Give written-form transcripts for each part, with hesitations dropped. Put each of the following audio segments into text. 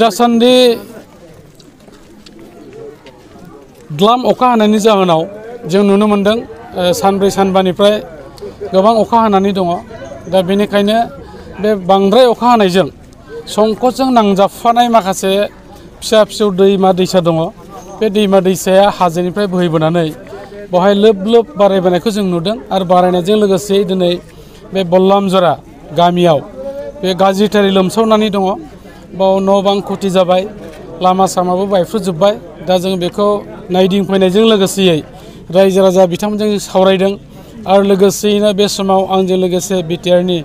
दासान्दि ग्लाम अखा हानायनि जाहोनाव जों नुनो मोनदों सानब्रै सानबानिफ्राय गोबां अखा हानानै दङ। दा बेनिखायनो बे बांद्राय अखा हानायजों संकटजों नांजाबफानाय माखासे फिसा फिसौ दैमा दैसा दङ। बे दैमा दैसाया हाजोनिफ्राय बोहैबोनानै बेवहाय लोब लोब बारायबोनायखौ जों नुदों आरो बारायनायजों लोगोसे दिनै बे बल्लामजरा गामियाव बे गाज्रिथारै लोमसावनानै दङ। बाव न' बां खुथि जाबाय, लामा सामाबो बायफ्रुजोब्बाय। दा जों बेखौ नायदिंफैनायजों लोगोसेयै रायजो राजा बिथांमोनजों सावरायदों आरो लोगोसेयैनो बे समाव आंजों लोगोसे बिटिआरनि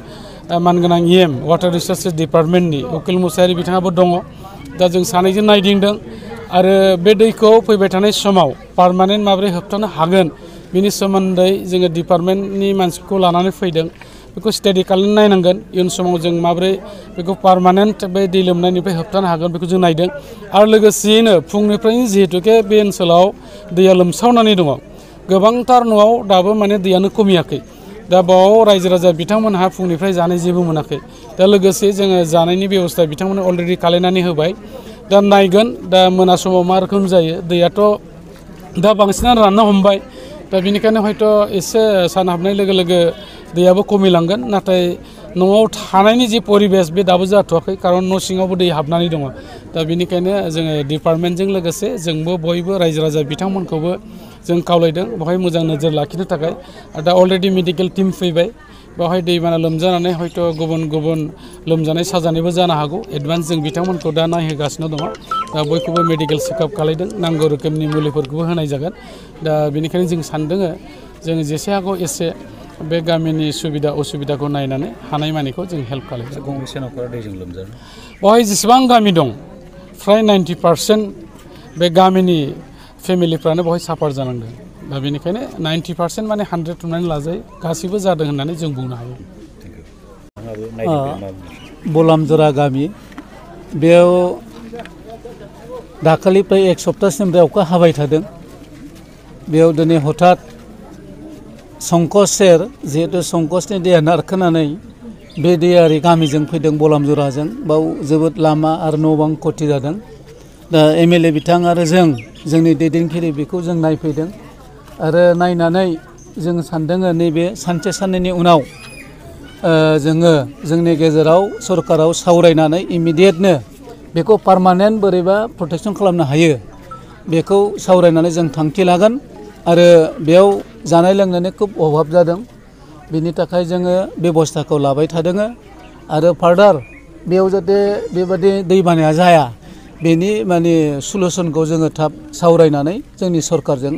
मानगोनां EM वाटार रिसोर्सेस डिपार्टमेन्टनि उकिल मुसाहारि बिथाङाबो दङ। दा जों सानैजों नायदिंदों आरो बे दैखौ फैबाय थानाय समाव पार्मानेन्ट माबोरै होबथानो हागोन बिनि सोमोन्दै जोङो डिपार्टमेन्टनि मानसिखौ लानानै फैदों। बेखौ स्टाडि खालामनानै नायनांगोन इयुन समाव जों माबोरै बेखौ पार्मानेन्ट बे दै लोमनायनिफ्राय होबथानो हागोन बेखौ जों नायदों। आरो लोगोसेयैनो फुंनिफ्रायनो जिहेतुके बे ओनसोलाव दैया लोमसावनानै दङ, गोबांथार न'आव दाबो माने दैयानो खमियाखै। दा बाव रायजो राजा बिथांमोनहा फुंनिफ्राय जानाय जेबो मोनाखै। दा लोगोसे जोङो जानायनि बेबस्था बिथांमोननो अलरेडि खालायनानै होबाय। दा नायगोन दा मोना समाव मा रोखोम जायो। दैयाथ' दा बांसिनानो राननो हमबाय। दा बेनिखायनो हयथ' एसे सान हाबनाय लोगो लोगो दैयाबो खमिलांगोन। नाथाय न'आव थानायनि जि परिबेस बे दाबो जाथ'वाखै, खारन न' सिङावबो दै हाबनानै दङ। दा बेनिखायनो जोङो डिपार्टमेन्टजों लोगोसे जोंबो बयबो रायजो राजा बिथांमोनखौबो जों खावलायदों बेवहाय मोजां नोजोर लाखिनो थाखाय। दा अलरेडि मेडिकेल टिम फैबाय। बेवहाय दैबाना लोमजानानै हयथ' गुबुन गुबुन लोमजानाय साजानायबो जानो हागौ। एडभान्स जों बिथांमोनखौ दा नायहोगासिनो दङ। दा बयखौबो मेडिकेल चेकआप खालायदों, नांगौ रोखोमनि मुलिफोरखौबो होनाय जागोन। दा बेनिखायनो जों सानदों जों जेसे हागौ एसे बे गामिनि सुबिदा असुबिदाखौ नायनानै हानायमानिखौ जों हेल्प खालामगोन। गंबेसे न'खरा दैजों लोमजादों? बेवहाय जेसेबां गामि दं फ्राय 90% बे गामिनि फेमिलिफ्रानो बेवहाय साफार जानांदों। दा बेनिखायनो 90% माने 100 हमनानै लाजायो, गासैबो जादों होननानै जों बुंनो हायो। बलामजरा गामि, बेयाव दाखालिनिफ्राय एक सप्ताहसिमनिफ्राय अखा हाबाय थादों। बेयाव दिनै हठात संकस सेर, जिहेतु संकसनि दैया नारखोनानै बे दैया ओरै गामिजों फैदों बलामजराजों। बाव जोबोद लामा आरो न' बां खथि जादों। दा MLA बिथां आरो जोंनि दैदेनगिरि बेखौ जों नायफैदों आरो नायनानै जों सानदों नैबे सानसे साननैनि उनाव जोङो जोंनि गेजेराव सरकाराव सावरायनानै इमिडियेटनो बेखौ पार्मानेन्ट बोरैबा प्रटेकसन खालामनो हायो बेखौ सावरायनानै जों थांखि लागोन। आरो बेयाव जानाय लोंनायनि खुब अभाब जादों, बिनि थाखाय जोङो बेबस्थाखौ लाबाय थादों। आरो फार्दार बेयाव जाहाथे बेबादि दैबानाया जाया बेनि माने सलुसनखौ जोङो थाब सावरायनानै जोंनि सरकारजों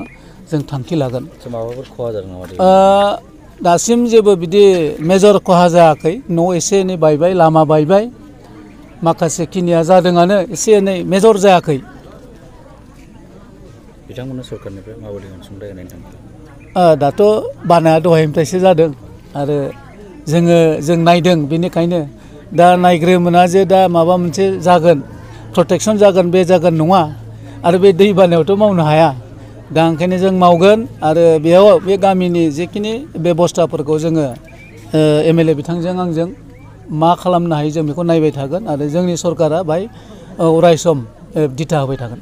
जों थांखि लागोन। माबाफोर खहा जादों नामा? दासिम जेबो बिदि मेजर खहा जायाखै। न' एसे एनै बायबाय, लामा बायबाय, माखासे खिनिया जादोंआनो, एसे एनै मेजर जायाखै। बिथांमोननो सरकारनिफ्राय माबायदि अनसुंथाइ होनायनि थांखि? दाथ' बानाया दहायनिफ्रायसो जादों आरो जों नायदों। बेनिखायनो दा नायग्रोमोना जे दा माबा मोनसे जागोन, प्रटेकसन जागोन, बे जागोन नङा। आरो बे दै बानायावथ' मावनो हाया। दा ओंखायनो जों मावगोन आरो बेयाव बे गामिनि जिखिनि बेबस्थाफोरखौ जोङो MLA बिथांजों आंजों मा खालामनो हायो जों बेखौ नायबाय थागोन आरो जोंनि सरकारा बाहाय अराय सम दिथा होबाय थागोन।